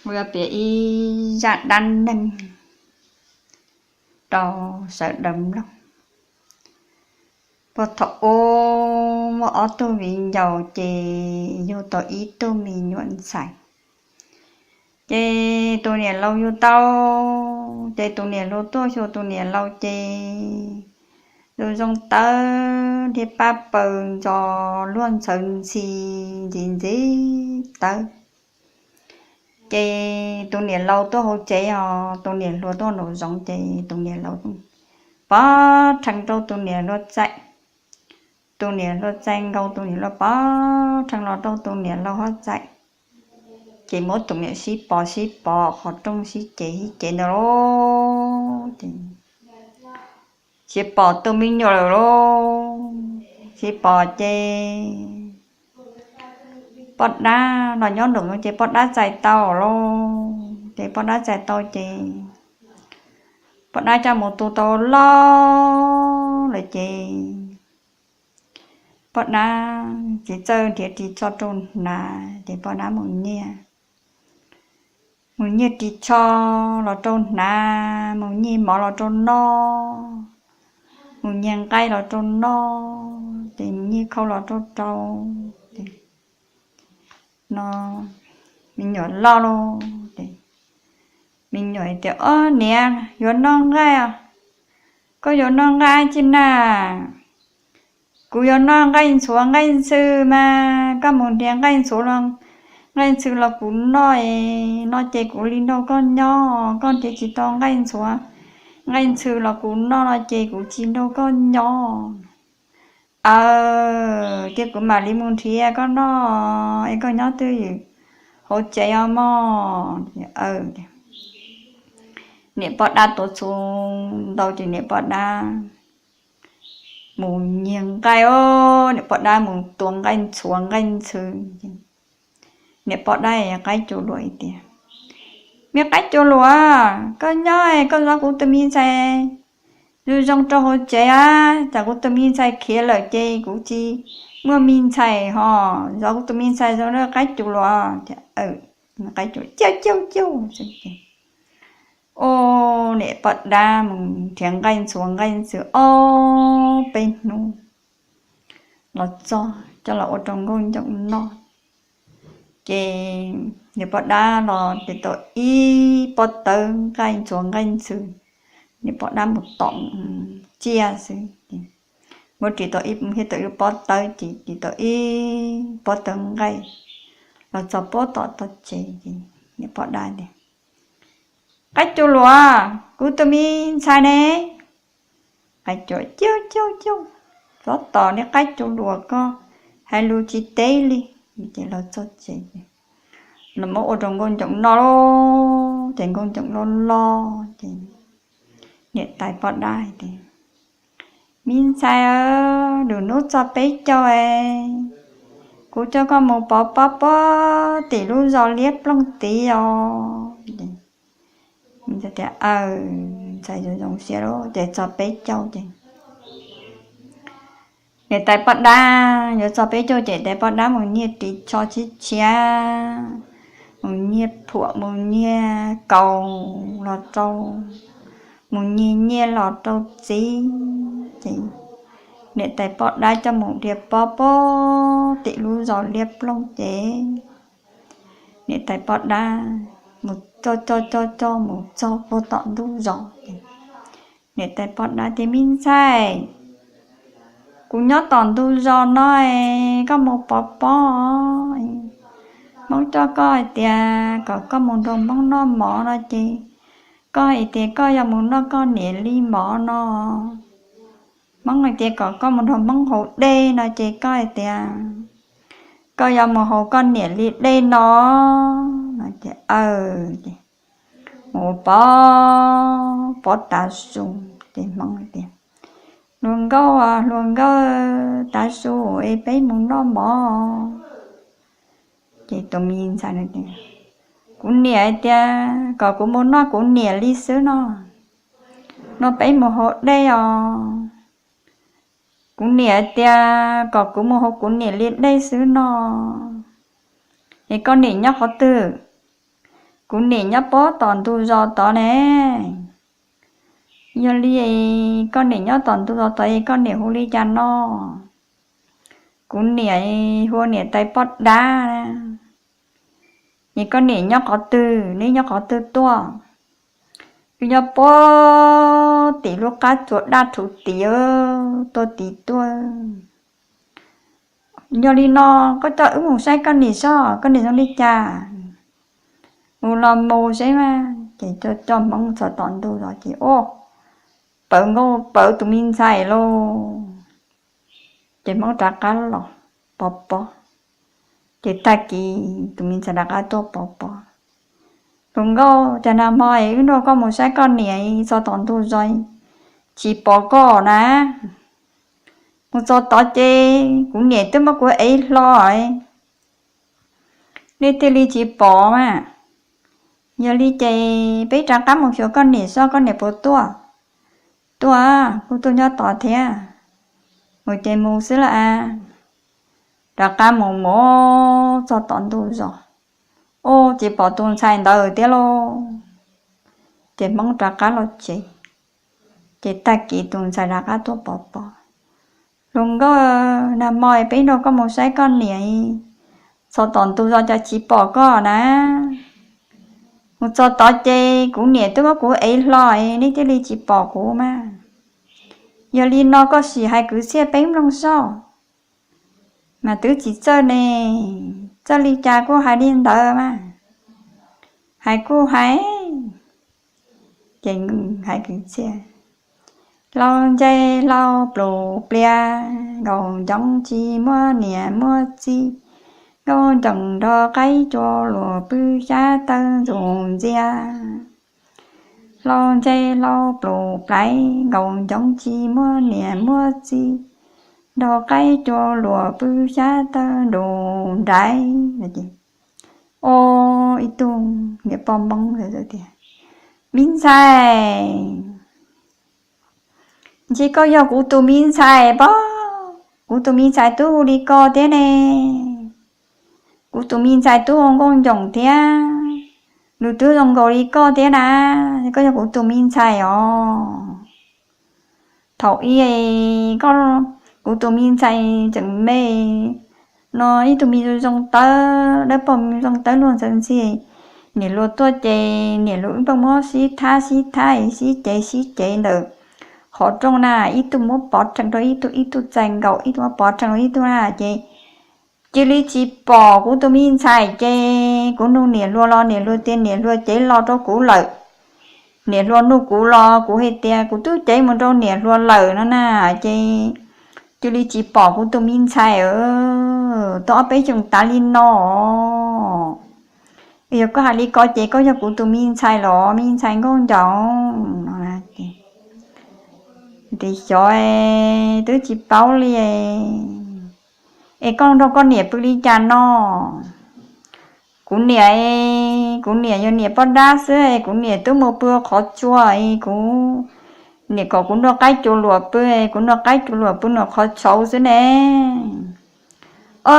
Kuv yuav piav ib zaj dab neeg rau sawv daws mloog. Puag thaum ub muaj ob tug viv ncaus ces yug tau ib tug me nyuam ntxhais. Ces tus niam laus yug tau, ces tus niam hluas tuaj xyuas tus niam laus ces zoo zoo tawv, dhia pab paws ntxos luag ntxhawv ntxhi ntxiv ntxiv tawv. Ces tus niam laus tuaj hauv tsev os, tus niam hluas tuaj nraum zoov ces tus niam laus pov rhees rau tus niam hluas txais. Tus niam hluas txais nkaus, tus niam hluas pov rhees los rau tus niam laus hauv txais. Ces muab tus niam sib pov sib pov qhov rooj sib cev sib cev ntawd lauj. Ces tsis pom tus me nyuam lawm lauj, tsis pom ces poj dab los nyob nraum no ces poj dab txais tau lauj. Ces poj dab txais tau ces poj dab coj mus tu tau loj lawm ces poj dab tsis txawj nrhiav ris tsho rau hnav ces poj dab mus nyiag, mus nyiag ris tsho los rau hnav, mus nyiag mov los rau noj, mus nyiag nqaij los rau noj, ces mus nyiag khau los rau rau. Ces no me nyuam loj lauj, ces me nyuam tias, Ob niam, yuav noj nqaij os. Koj yuav noj nqaij tsi na? Kuv yuav noj nqaij ntxhuav nqaij ntxhw mas, koj mus nrhiav nqaij ntxhuav los nqaij ntxhw los kuv noj, noj ces kuv li nrog koj nyob, koj nrhiav tsis tau nqaij ntxhuav nqaij ntxhw los kuv noj no ces kuv tsis nrog koj nyob. Aw, ces kuv mam li mus nrhiav koj noj es koj nyob twj ywm hauv tsev os mog. Niam poj dab tuav txhuv ntau ces niam poj dab mus nyiag nqaij os, niam poj dab mus tua nqaij ntxhuav nqaij ntxhw. Niam poj dab qaib cua luam hais tias, Me qaib cua luam, koj nyob koj zov kuv tus me ntxhais zoo zoo rau hauv tsev a, tsam kuv tus me ntxhais khiav lawm ces kuv tsis muaj me ntxhais hos, zov kuv tus me ntxhais zoo na qaib cua luam. Qaib cua cauj cauj cauj. Ua, niam poj dab mus nrhiav nqaij ntxhuav nqaij ntxhw ob peb hnub los txog coj los ua rau nkauj ncoom noj. Ces niam poj dab los ris tau ib pob tawb nqaij ntxhuav nqaij ntxhw, niam poj dab mus tom tsiaj xwb. Muab ris tau ib, thiaj tau ib pob tawb ces ris tau ib pob tawb nqaij los txog puag tom tog tsev ces niam poj dab tias, Qaib cua luam, kuv tus me ntxhais ne? Qaib cua cauj cauj cauj. Txhob tom li qaib cua luam, koj hais lus tsis teb li. Ces los txog tsev, los muab ua rau nkauj ncoom noj lauj. Ces nkauj ncoom loj loj ces niam tais poj dab hais tias, Me ntxhais, lwm hnub txog peb caug es kuv coj koj mus pov pob puag tim lub zos liab ploog tid os. Aw, ntxhais zoo zoo siab lauj. Ces txog peb caug ces niam tais poj dab yuav txog peb caug ces tais poj dab mus nyiag ris tsho tshiab tshiab, mus nyiag phuam mus nyiag kaus los rau, mus nyiag nyiaj los rau txiv. Ces niam tais poj dab coj mus dhia pob puag tim lub zos liab ploog ces niam tais poj dab mus coj coj coj coj mus txog puag tom ntug zos ces niam tais poj dab tias, Me ntxhais, kuv nyob tom ntug zos no, koj mus pov pob. Hmoob coj koj hais tias kom koj mus nrog Hmoob noj mov no ces koj hais tias koj yuav mus noj koj niam li mov no. Hmoob hais tias kom koj mus nrog Hmoob haus dej no ces koj hais tias koj yuav mus haus koj niam li dej no. No ces aw, ces mus pov pob tav su ces Hmoob hais tias, Hluas nkauj, hluas nkauj, tav su es peb mus noj mov. Ces tus me ntxhais tias, Kuv niam hais tias kom kuv mus noj kuv niam li xwb no, no peb mus haus dej os. Kuv niam hais tias kom kuv mus haus kuv niam li dej xwb no, es koj niam nyob qhov twg? Kuv niam nyob puag tom ntug zos tod ne. Yog li koj niam nyob tom ntug zos tod es koj niam hu li cas no? Kuv niam hu ua niam tais poj dab. Es koj niam nyob qhov twg, neb nyob qhov twg tuaj? Wb nyob puag tim lub qab tsua daj rhuv tid tuaj tid tuaj. Yog li no, koj coj wb mus saib koj niam soj, koj niam zoo li cas? Mus los mus saib mas. Ces coj Hmoob txog tom ntug zos ces, o, pawv nkauj pawv tus me ntxhais lauj. Ces Hmoob rov qab los pov pob. Ces tag kis tus me ntxhais rov qab tuaj pov pob. Hluas nkauj, cas nag hmo wb nrog koj mus saib koj niam txog tom ntug zos tsis pom koj na. Mus txog tod ces kuv niam twb muab kuv ev hlo, nej thiaj li tsis pom mas. Yog li ces peb rov qab mus xyuas koj niam soj, koj niam puas tuaj? Tuaj, kuj tuaj nyob tod thiab. Mus ces mus xwb las. Rov qab mus mus txog tom ntug zos, o, tsis pom tus ntxhais ntawd thiab lauj. Ces Hmoob rov qab los tsev. Ces tag kis tus ntxhais rov qab tuaj pov pob. Hluas nkauj, nag hmo peb nrog koj mus saib koj niam txog tom ntug zos cas tsis pom koj na. Mus txog tod ces kuv niam twb muab kuv ev hlo, nej thiaj li tsis pom kuv mas. Yog li no koj sim hais kwv txhiaj peb mloog soj. Mas twb tsis txawj ne, txawj li cas kuj hais li ntawd mas. Hais kuj hais. Ces hais kwv txhiaj, hlau ntsej hlau pluj plias, nkaus ncoo tsis muaj niam muaj txiv, nkaus ncoos nrog qaib cua luag pw xyab tawg ntxuj ntxiag. Hlau ntsej hlau pluj plaiv, nkaus ncoo tsis muaj niam muaj txiv, nrog qaib cua luag pw xyab tawg nrug nraiv. O, ib tug niam poj Hmoob tias, me ntxhais, ntshe koj yog kuv tus me ntxhais pob. Kuv tus me ntxhais twb hu li ko thiab ne. Kuv tus me ntxhais twb hu Nkauj Ncoos thiab, nws twb zoo nkaus li koj thiab na. Koj yog kuv tus me ntxhais os. Thaum ub koj, kuv tus me ntxhais tseem me no, ib tug me zoo tawb, dawb paug zoo tawb luag ntxhi ntxhi. Niam hluas tuaj ces niam hluas wb pheej muab sib thab sib thab sib cev sib cev ntawm qhov rooj na, ib tug muab pov rhees rau ib tug, ib tug txais nkaus, ib tug muab pov rhees rau ib tug na ces cia li tsis pom kuv tus me ntxhais ces kuv nug niam hluas los niam hluas tias niam hluas cev los rau kuv lawm. Niam hluas nug kuv los kuv hais tias kuv twb cev mus rau niam hluas lawm no na, ces cia li tsis pom kuv tus me ntxhais. Tau ob peb xyoos tas li no, yog koj hais li ko ces koj yog kuv tus me ntxhais los me ntxhais Nkauj Ncoos no. Tias xyov, twb tsis paub li. Es koj nrog koj niam pw li cas no? Kuv niam, kuv niam yog niam poj dab xwb, kuv niam twb mus pw qhov tsua, kuv niam kom kuv nrog qaib cua luag pw, kuv nrog qaib cua luag pw nram qhov tshauv xwb ne. O,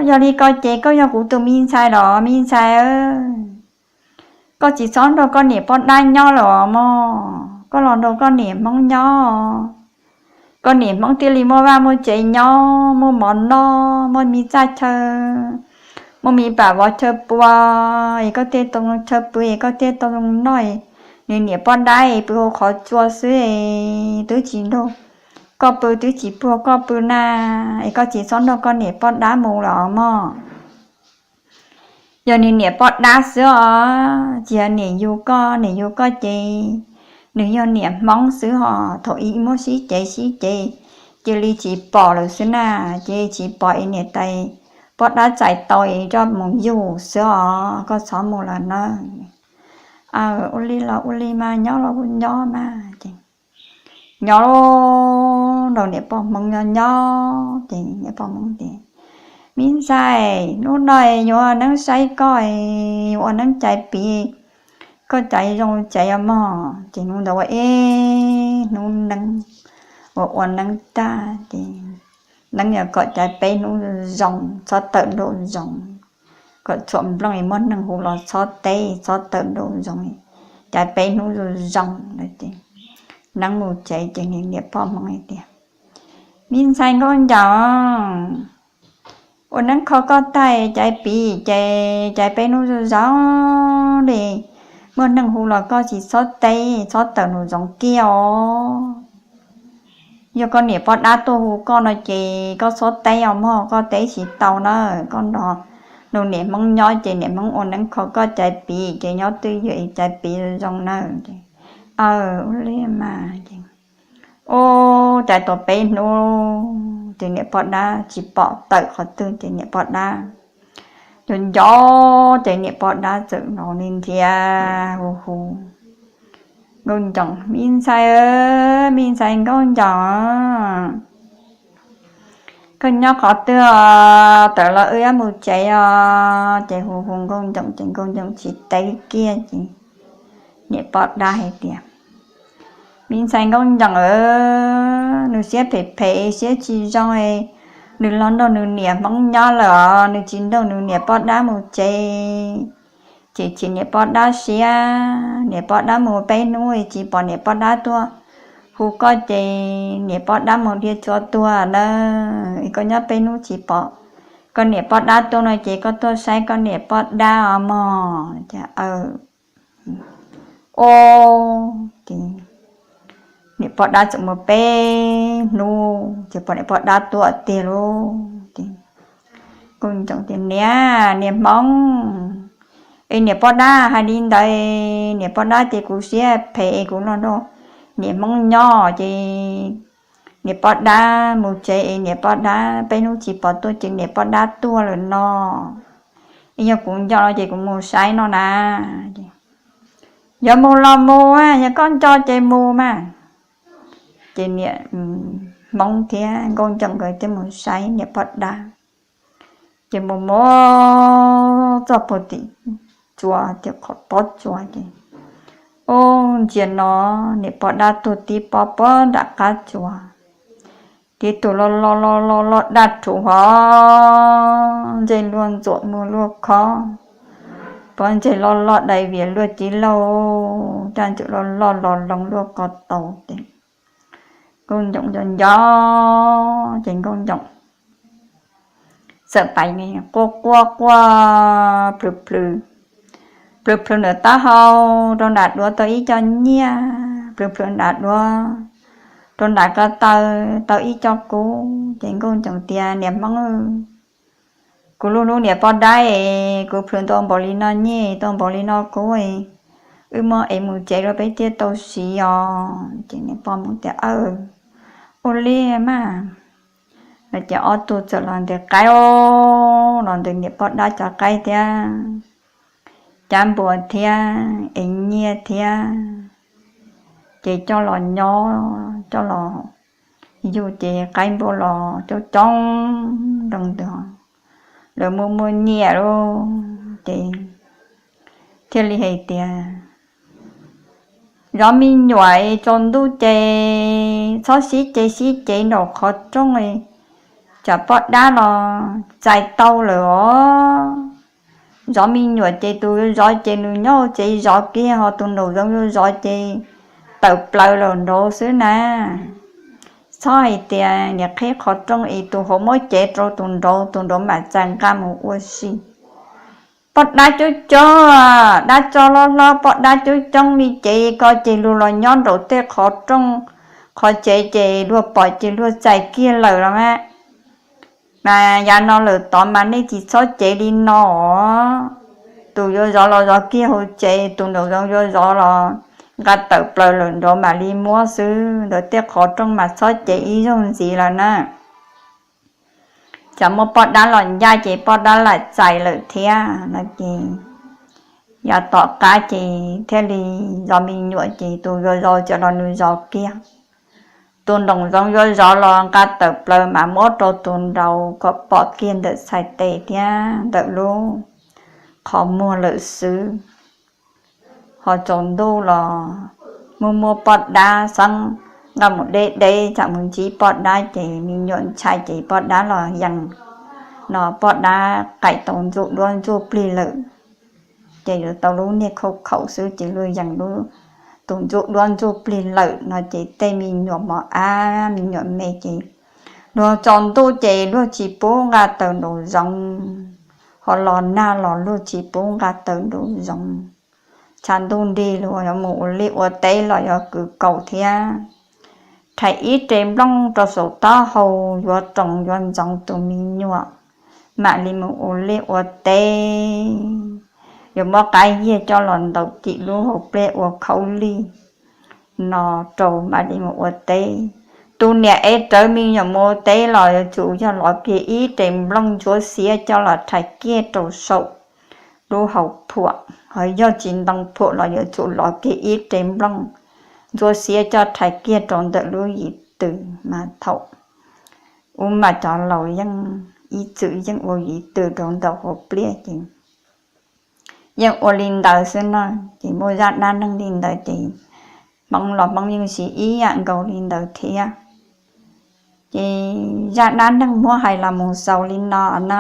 yog li ko ces koj yog kuv tus me ntxhais los me ntxhais? Koj tsis txhob nrog koj niam poj dab nyob los mog, koj los nrog koj niam Hmoob nyob. Koj niam Hmoob thiaj li muaj vaj muaj tsev nyob, muaj mov noj, muaj me txaj chaw, muaj me pam vov chaw pua, es koj thiaj tau chaw pw, es koj thiaj tau noj. Nws niam poj dab pw hauv qhov tsua xwb, twb tsis nrog koj pw, twb tsis puag koj pw na, es koj tsis txhob nrog koj niam poj dab mus los mog. Yog nws niam poj dab xwb os, tsis yog niam yug koj, niam yug koj ces nws yog niam Hmoob xwb hos, thaum ub muab sib cev sib cev, cia li tsis pom lawm xwb na, cia li tsis pom es niam tais poj dab txais tau es coj mus yug xwb os, koj txhob mus lawm na. Ua li los ua li mas, nyob los kuj nyob mas ces nyob nrog niam poj Hmoob nyob nyob ces niam poj Hmoob tias, me ntxhais, hnub no yuav ua neeb saib koj, yuav ua neeb caiv piv koj caiv zoo caiv os mog. Ces hnub ntawd ua ib hnub neeb, ua ua neeb tag ces neeb yuav kom caiv peb hnub zoo, txhob tawm nraum zoov. kom txhuam nplooj es muaj neeg hu los txhob teb txhob tawm nraum zoov, caiv peb hnub zoo zoo lawm ces neeb mus tsev ces niam poj Hmoob hais tias, Me ntxhais Nkauj Ncoom, ua neeb kho koj tag caiv piv ces caiv peb hnub zoo zoo li, muaj neeg hu los koj tsis txhob teb txhob tawm nraum zoov kiag os. Yog koj niam poj dab tuaj hu koj no ces koj txhob teb os mog, koj teb tsis tau na. Koj nrog nws niam Hmoob nyob ces niam Hmoob ua neeb kho koj caiv piv ces nyob twj ywm caiv piv zoo na. Aw, ua li mas ces, ub, caiv tau peb hnub ces niam poj dab tsis pom tawm qhov twg ces niam poj dab nco nco ces niam poj dab txawm los nrhiav hu hu Nkauj Ncoom, Me ntxhais, me ntxhais Nkauj Ncoom, koj nyob qhov twg os? Tawm los wb mus tsev os. Ces hu hu Nkauj Ncoom ces Nkauj Ncoom tsis teb kiag ces niam poj dab hais tias, Me ntxhais Nkauj Ncoom, nws siab phem phem siab tsis zoo, nws los nrog nws niam Hmoob nyob lawm os, nws tsis nrog nws niam poj dab mus tsev. Ces chim niam poj dab siab, niam poj dab mus peb hnub tsis pom niam poj dab tuaj hu koj ces niam poj dab mus dhia tsua tuag na. Koj nyob peb hnub tsis pom koj niam poj dab tuaj no ces koj tuaj saib koj niam poj dab os mog. Ces, o, ces niam poj dab txawm mus peb hnub ces pom niam poj dab tuaj tiag lauj. Ces Nkauj Ncoom tias, Niam, niam Hmoob, es niam poj dab hais li ntawd, niam poj dab ces kuv siab phem es kuv los nrog niam Hmoob nyob ces niam poj dab mus tsev es niam poj dab peb hnub tsis pom tuaj ces niam poj dab tuag lawm no. Es yog kuv nco no ces kuv mus saib no na. Yog mus los mus, yog koj nco ces mus mas. Ces niam Hmoob thiab Nkauj Ncoom nkawd thiaj mus saib niam poj dab. Ces mus mus txog puag tim tsua, tim qhov pob tsuas ces, ub, ntsia no niam poj dab tuag tib pob puag nram qab tsuas. Tib tug loj loj loj loj loj daj rhuv hov, ntsej luaj ntxuam muag luaj khob, pob ntseg loj loj dai vias luaj tib laug, caj ntswm loj loj los loos luaj ko taus ces Nkauj Ncoom nco nco ces Nkauj Ncoom txawm pais quaj quaj quaj plhws plhws, plhws plhws nram taub hau rau nram duav tau ib co nyiaj, plhws plhws nram duav rau nram ko taw tau ib co kub ces Nkauj Ncoom tias, Niam Hmoob, kuv hlub hlub niam poj dab es kuv plhws tau npaum li no nyiaj tau npaum li no kub, wb muab ev mus tsev rau peb thiaj tau siv os. Ces niam poj Hmoob tias, Aw, ua li mas. No ces ob tug txawm los ntes qaib, los ntes niam poj dab cov qaib thiab, cab npua thiab, ev nyiaj thiab, ces coj los nyob coj los yug ces qaib npua los coob coob nroo ntws, lawv muaj muaj nyiaj lawm ces thiaj li hais tias, Zov me nyuam es tsaus ntuj ces txhob sib cev sib cev nraum qhov rooj, tsam poj dab los txais tau lawm os. Zov me nyuam ces tus yuav zov ces nws nyob hauv tsev zov kiag, ho tus nraum zoov yuav zov ces tawm plaws lawm nraud xwb na. Txhob hais tias niam qhib qhov rooj es tus hauv muab cev rau tus nraud, tus nraud mam txais nqa mus ua si. Poj dab coob coob, dab tsov loj hlob poj dab coob coob li ces koj ces luag los nyob nraum tej qhov rooj qhov tsev ces luag pom ces luag txais kiag lawm los mas. Mas yav no lawm tod mas nej tsis txhob cev li no os. Tus yuav zov los zov kiag hauv tsev, tus nraum zoov yuav zov los nqa tawm plaws lawm nraud mam li muab xwb, ntawm tej qhov rooj mas txhob cev ib zaug ntxiv lawm na. Tsam muaj poj dab los ncaj ces poj dab lam txais lawm thiab no ces yav tom qab ces thiaj li zov me nyuam ces tus yuav zov ces los nws zov kiag, tus nraum zoov yuav zov los nqa tawm plaws mas muab rau tus nraud kom pom kiag ntawm txhais tes thiab ntawm lub qhov muag lawm xwb. Ho tsaus ntuj los muaj muaj poj dab xeeb nqa mus deb deb tsam mus ntsib poj dab ces me nyuam ntshai ces poj dab los yees no poj dab qaim tau ntsuj duab ntsuj plig lawm, ces yuav tau lub niag khauj khaum xwb ces luag yees lub, tus ntsuj duab ntsuj plig lawm no ces tej me nyuam mos ab me nyuam me ces luag tsaus ntuj ces luag tsis pub nqa taws nraum zoov, ho los nag los luag tsis pub nqa taws nraum zoov. Tshav ntuj nrig los yuav mus ua liaj ua teb los yuav kws kaus thiab. Rhais ib re nplooj rau saum taub hau yuav roos yuav ntxoov tus me nyuam, mam li mus ua liaj ua teb. Yuav muab qab yiag coj los ntaus tim lub hauv pliaj ua khaub lig no rau mam li mus ua teb. Tus niam ev rawv me nyuam mus ua teb los yuav tsum yog lov kiag ib re nplooj ntsuab xiab coj los rhais kiag rau saum lub hauv phuam, ho yog tsis ntoo phuam los yuav tsum lov kiag ib re nplooj ntsuab xiab coj rhais kiag rau ntawm lub yim twm mas thaum ub mas cov laus yeej ib txwm yeej ua yim twm rau ntawm hauv pliaj ces yeej ua li ntawd xwb no. Ces muaj zaj dab neeg li ntawd ces Hmoob los Hmoob yeej siv ib yam nkaus li ntawd thiab. Ces zaj dab neeg muab hais los mus xaus li no na.